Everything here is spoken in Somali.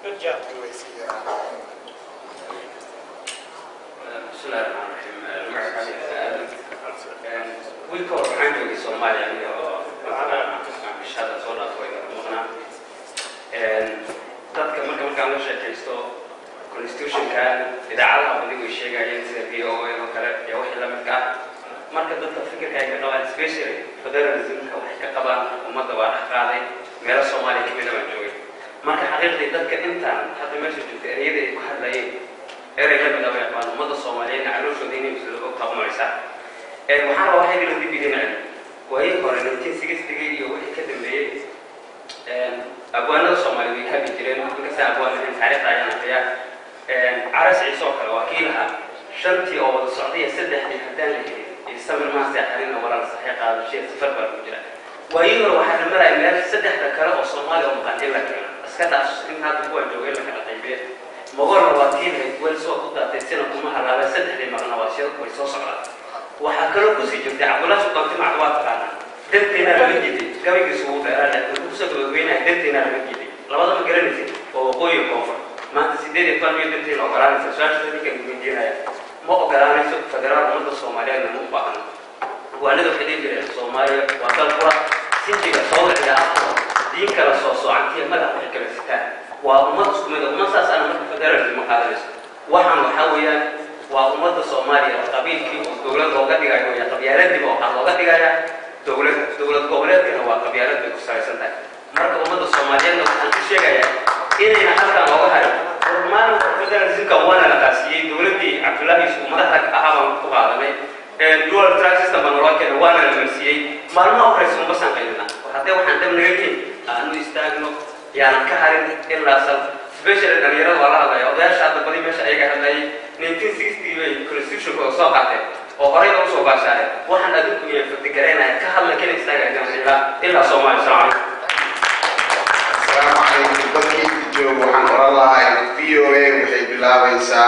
Good job. Way sii yaraan. Bismillahi raxmaan raxiim. Wiilka hore waxaan joogay Soomaaliya aniga oo mataqaana bishada soo dhaafo ay ku maqnaa. Dadka markaan la sheekaysto constitutionkan, idaacadaha badi way sheegayeen, sida VOA oo kale iyo wixii la midka ah. Marka dadka fikirka ay ka qabaan, especially federalismka, waxay ka qabaan ummadda waa dhex qaaday. Meelo Soomaaliya kamida baan joogay. Marka xaqiiqdii dadka intaan hadda meesha joogtay, ereyada ay ku hadlayeen erey la mid ah bay qabaan. Ummadda Soomaaliyeedna calooshooda inay maslo og taqmaysaa. Waxaan rabaa waxay dib idin celin waayihii hore, 1960 iyo wixii ka dambeeyey. Abwaanada Soomaaliyeed way habi jireen, inkasta abwaan ahayn, taariikhda ayaan akhriyaa. Caras Ciise oo kale waa kii lahaa shantii oo wada socday iyo saddexdii haddaan la helin iyo samir maa seexanina walaal saxii qaadashiya safar baa lagu jira. Waayihii hore waxaa la maraya meel saddexda kale oo Soomaaliya oo maqan in la keeno, iska dhaas in hadda kuwaan jooga in la kala qaybiye. Mogolna waa tii lahayd weli soo ku daatay sina kuma halaabay, saddexdii maqna waa si way soo socdaan. Waxaa kaloo kusii jirtay Cabdullahi Sultaan Timacd, waa taqaanaa, danteena lama diiday. Gabaygiisu wuu dheeraa, laakiin wuxuu kusoo gabagabeynaya danteena lama diiday. Labada ma garanaysid oo waqooyi koonfur maanta 18 miyo danteena ogolaanaysa? Su-aashaas ninkan weydiinaya, ma ogolaanayso federaal. Ummadda Soomaaliyeedna ma u baahno. Waanida waxay dhihi jireen Soomaaliya waa dal qura, sinjiga soo wicda, diin kala soo soocantiya, magac waxay kala sitaan, waa ummad isku mid ah. Ummad saas ana marka federalism ma qaadanayso. Waxaan waxaa weeyaan waa ummadda Soomaaliya oo qabiilkii oo dowlad looga dhigayo weya. Qabyaaladiiba waxaa looga dhigayaa dowlad. Dowlad goboleedkana waa qabyaalad bay ku salaysan tahay. Marka ummadda Soomaaliyeedna waxaan ku sheegayaa inayna halkan looga harin. War maalinka federalismka waana la qaasiyey. Dowladdii Cabdullaahi Yusuf madaxda ka ahaa baan ku qaadanay. Dual track system baa naloo keenay, waana la marsiiyey. Maalmaha horeysa uma sanqaynina. Haddee waxaan dhab naga yihiin, aanu istaagno, yaanan ka harin ilaa sal. Especially dhalinyarada waa la hadlaya. Odayaasha hadda badi meesha ayaga hadlayay 1960 bay constitutionkooda soo qaateen oo horeyba usoo baashaareen. Waxaan adinku iyo faktigareynaya ka hadla, kana istaagaya ilaa Soomaaliya. Salaam calaykum. Asalaamu calaykum. Dadkii jooga waxaan oran lahay VOA waxay bilaabaysaa.